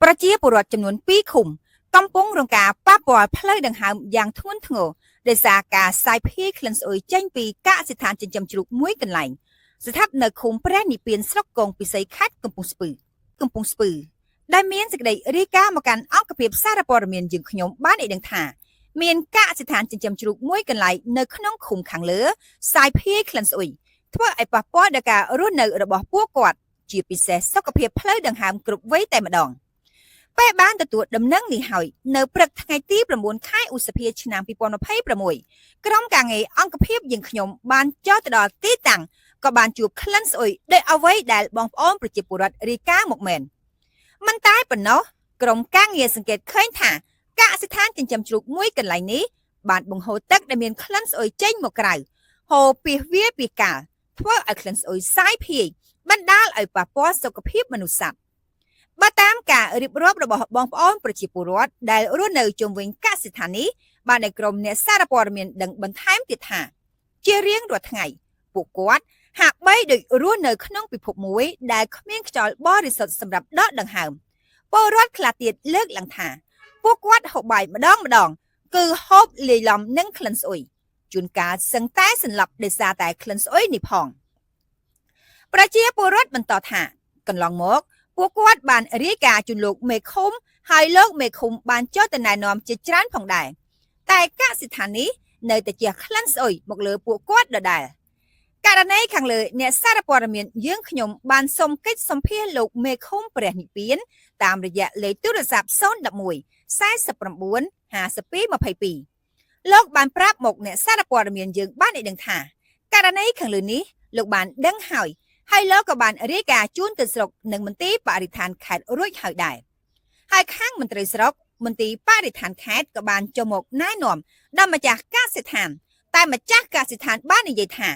ប្រជាពលរដ្ឋចំនួន2ឃុំកំពុងរងការប៉ះពាល់ផ្លូវដង្ហើមយ៉ាងធ្ងន់ធ្ងរដោយសារការសាយភាយក្លិនស្អុយចេញពីកសិដ្ឋានចិញ្ចឹមជ្រូកមួយកន្លែងស្ថិតនៅឃុំព្រះនិព្វានស្រុកគងពិសីខេត្តកំពង់ស្ពឺកំពង់ស្ពឺដែលមានសេចក្តីរាយការណ៍មកកាន់អង្គភាពសារព័ត៌មានយើងខ្ញុំបានឲ្យដឹងថាមានកសិដ្ឋានចិញ្ចឹមជ្រូកមួយកន្លែងនៅក្នុងឃុំខាងលើសាយភាយក្លិនស្អុយធ្វើឲ្យប៉ះពាល់ដល់ការរស់នៅរបស់ពួកគាត់ជាពិសេសសុខភាពផ្លូវដង្ហើមគ្រប់វ័យតែម្ដង ពេលបានទទួលដំណឹងនេះហើយនៅព្រឹកថ្ងៃទី9ខែឧសភាឆ្នាំ2026ក្រុមការងារអង្គភាពយើងខ្ញុំបានចុះទៅដល់ទីតាំងក៏បានជួបក្លិនស្អុយដោយអ្វីដែលបងប្អូនប្រជាពលរដ្ឋរាយការណ៍មកមែនមិនតែប៉ុណ្ណោះក្រុមការងារសង្កេតឃើញថាកសិដ្ឋានចិញ្ចឹមជ្រូកមួយកន្លែងនេះបានបង្ហូរទឹកដែលមានក្លិនស្អុយចេញមកក្រៅហូរពីវាពីកាលធ្វើឲ្យក្លិនស្អុយសាយភាយបណ្ដាលឲ្យប៉ះពាល់សុខភាពមនុស្សសត្វ បើតាមការរៀបរាប់របស់បងប្អូនប្រជាពលរដ្ឋដែលរស់នៅជុំវិញកសិដ្ឋាននេះបានឲ្យក្រុមអ្នកសារព័ត៌មានដឹងបន្ថែមទៀតថាជារៀងរាល់ថ្ងៃពួកគាត់ហាក់បីដូចរស់នៅក្នុងពិភពមួយដែលគ្មានខ្យល់បរិសុទ្ធសម្រាប់ដកដង្ហើមពលរដ្ឋខ្លះទៀតលើកឡើងថាពួកគាត់ហូបបាយម្ដងម្ដងគឺហូបលាយឡំនឹងក្លិនស្អុយជួនកាលសឹងតែសន្លប់ដោយសារតែក្លិនស្អុយនេះផងប្រជាពលរដ្ឋបន្តថាកន្លងមក ពួកគាត់បានរាយការណ៍ជូនលោកមេឃុំហើយលោកមេឃុំបានចុះទៅណែនាំជាច្រើនផងដែរតែកសិដ្ឋាននេះនៅតែជះក្លិនស្អុយមកលើពួកគាត់ដដែលករណីខាងលើអ្នកសារព័ត៌មានយើងខ្ញុំបានសុំកិច្ចសម្ភាសលោកមេឃុំព្រះនិព្វានតាមរយៈលេខទូរស័ព្ទ011 49 52 22លោកបានប្រាប់មកអ្នកសារព័ត៌មានយើងបានឲ្យដឹងថាករណីខាងលើនេះលោកបានដឹងហើយ ហើយលោកក៏បានរាយការណ៍ជូនទៅស្រុកនិងមន្ទីរបរិស្ថានខេត្តរួចហើយដែរហើយខាងមន្ត្រីស្រុកមន្ទីរបរិស្ថានខេត្តក៏បានចុះមកណែនាំដល់ម្ចាស់កសិដ្ឋានតែម្ចាស់កសិដ្ឋានបាននិយាយថា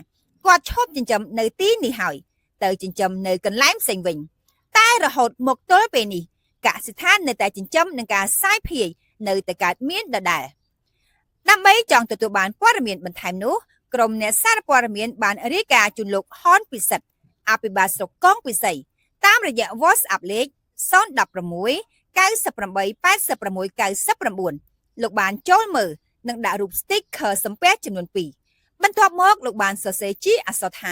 គាត់ឈប់ចិញ្ចឹមនៅទីនេះហើយទៅចិញ្ចឹមនៅកន្លែងផ្សេងវិញតែរហូតមកទល់ពេលនេះកសិដ្ឋាននៅតែចិញ្ចឹមនឹងការសាយភាយនៅតែកើតមានដដែលដើម្បីចង់ទទួលបានព័ត៌មានបន្ថែមនោះក្រុមអ្នកសារព័ត៌មានបានរាយការណ៍ជូនលោកហនពិសិដ្ឋ អភិបាលស្រុកកងពិសីតាមរយៈ WhatsApp លេខ016 98 86 99លោកបានចូលមើលនិងដាក់រូប sticker សំពះចំនួន2បន្ទាប់មកលោកបានសរសេរជាអក្សរថា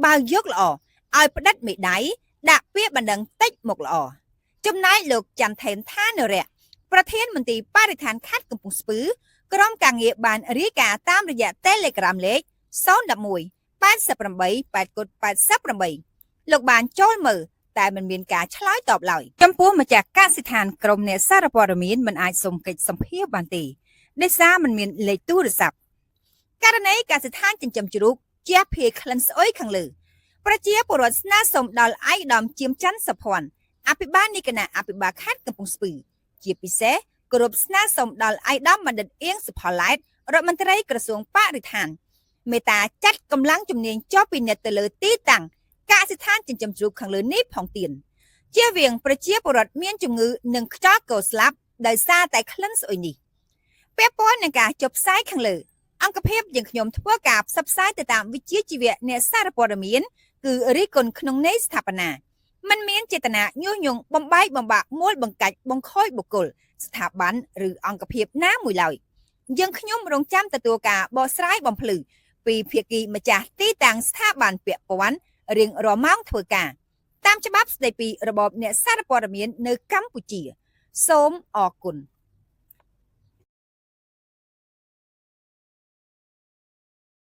បើយកល្អឲ្យផ្ដិតមេដៃដាក់ពាក្យបណ្ដឹងតិចមកល្អចំណែកលោកច័ន្ទថេនថានរៈប្រធានមន្ទីរបរិស្ថានខេត្តកំពង់ស្ពឺក្រុមការងារបានរាយការណ៍តាមរយៈ Telegram លេខ011 88 8គុត88លោកបានចូលមើលតែមិនមានការឆ្លើយតបឡើយចំពោះម្ចាស់កសិដ្ឋានក្រុមអ្នកសារព័ត៌មានមិនអាចសុំកិច្ចសម្ភាសបានទេដោយសារមិនមានលេខទូរស័ព្ទករណីកសិដ្ឋានចិញ្ចឹមជ្រូកជះភាយក្លិនស្អុយខាងលើប្រជាពលរដ្ឋស្នើសុំដល់ឯកឧត្តមជាមច័ន្ទសុភ័ណ្ឌអភិបាលនៃគណៈអភិបាលខេត្តកំពង់ស្ពឺជាពិសេសគោរពស្នើសុំដល់ឯកឧត្តមបណ្ឌិតអៀងសុផល្លែតរដ្ឋមន្ត្រីក្រសួងបរិស្ថាន មេត្តាចាត់កម្លាំងជំនាញចុះពិនិត្យទៅលើទីតាំងកសិដ្ឋានចិញ្ចឹមជ្រូកខាងលើនេះផងទៀតជៀសវាងប្រជាពលរដ្ឋមានជំងឺនិងខ្យល់កោស្លាប់ដោយសារតែក្លិនស្អុយនេះពាក់ព័ន្ធនឹងការចុះផ្សាយខាងលើអង្គភាពយើងខ្ញុំធ្វើការផ្សព្វផ្សាយទៅតាមវិជ្ជាជីវៈអ្នកសារព័ត៌មានគឺរិះគន់ក្នុងន័យស្ថាបនាមិនមានចេតនាញុះញង់បំបែកបំបាក់មូលបង្កាច់បង្ខូចបុគ្គលស្ថាប័នឬអង្គភាពណាមួយឡើយយើងខ្ញុំរងចាំទទួលការបកស្រាយបំភ្លឺ ពីភាគីម្ចាស់ទីតាំងស្ថាប័នពាក់ព័ន្ធរៀងរាល់ម៉ោងធ្វើការតាមច្បាប់ស្តីពីរបបអ្នកសារព័ត៌មាននៅកម្ពុជាសូមអរគុណ។